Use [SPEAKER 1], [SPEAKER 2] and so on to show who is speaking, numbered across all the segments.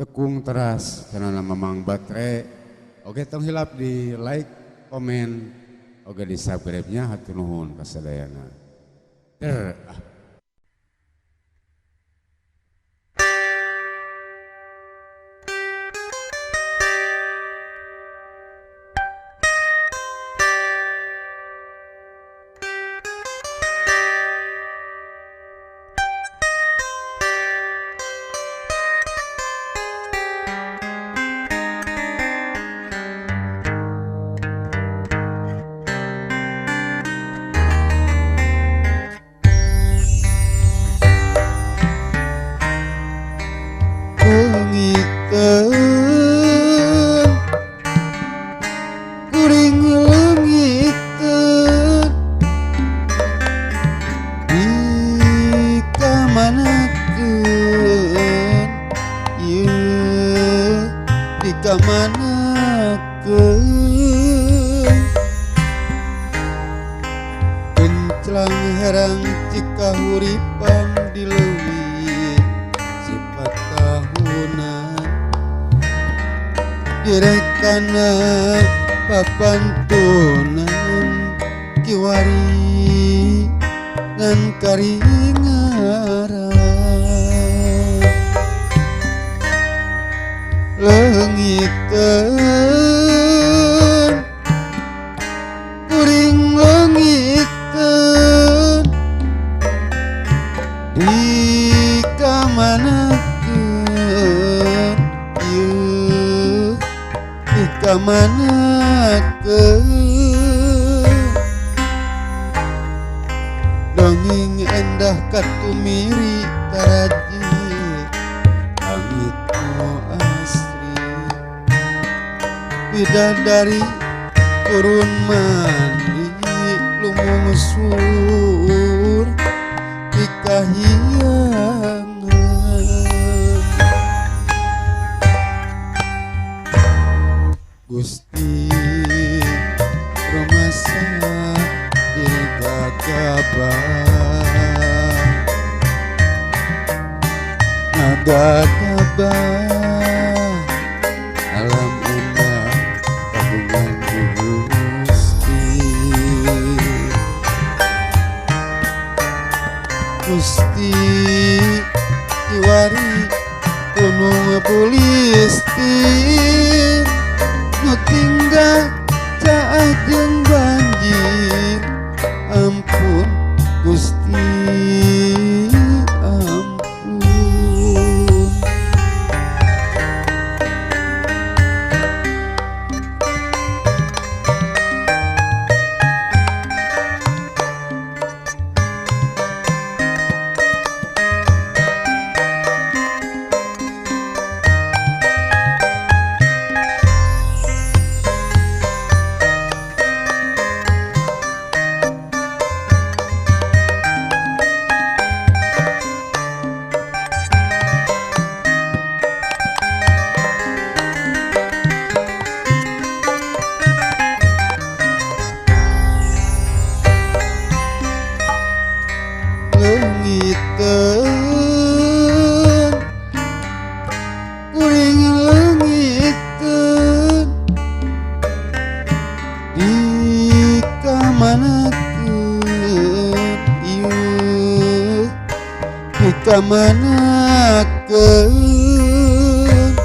[SPEAKER 1] Dukung teras channel Mamang Batre. Oke, tong hilap di like, komen, oke di subscribe-nya, hatur nuhun kasadayana. Der.
[SPEAKER 2] Kuring leungiteun dikamanakeun ieu, dikamanakeun kenclang herang cikahuripan di leuwih sifat tahunan direkana papantunan kiwari ngan karingaran leungiteun kuring leungiteun dikamanakeun ieu, dikamanakeun dongeng endah katumiri taraje langit nu asri bidadari turun mandi lumungsur di kahyangan. Gusti rumasa diri gagabah ngagadabah alam indah kagungan Gusti. Gusti kiwari gunung Pulistir nu tinggal caah jeung banjir, ampun Gusti ampun. Leungiteun kuring leungiteun dikamanakeun ieu, dikamanakeun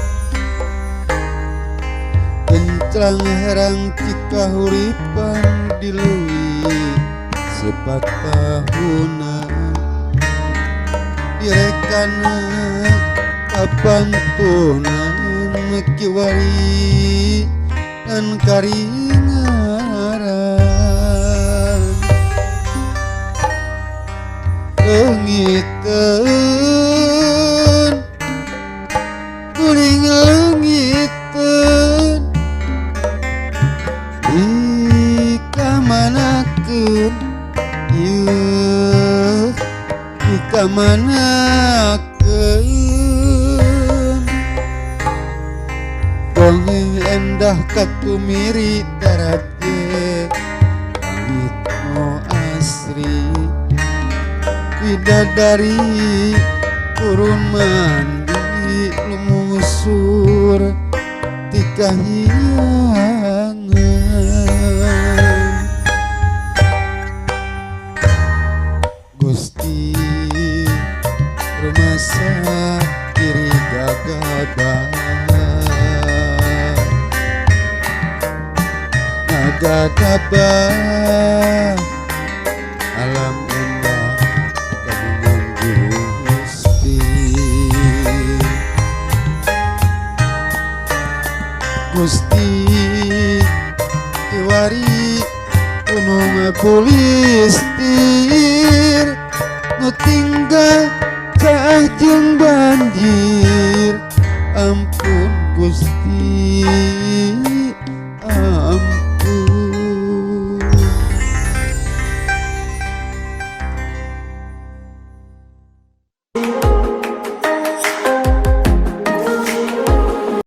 [SPEAKER 2] kenclang herang cikahuripan di leuwih sifat tahunan direkana papantunan kiwari dan karingaran leungiteun kuring leungiteun dikamanakeun ieu, dikamanakeun dongeng endah katumiri taraje langit nu asri bidadari turun mandi lumungsur. Kahyangan. Gusti, rumasa kiri gagabah, ngagadabah alam endah kagungan Gusti. Gusti, kiwari gunung kulistir nu tinggal caah jeung banjir, ampun Gusti.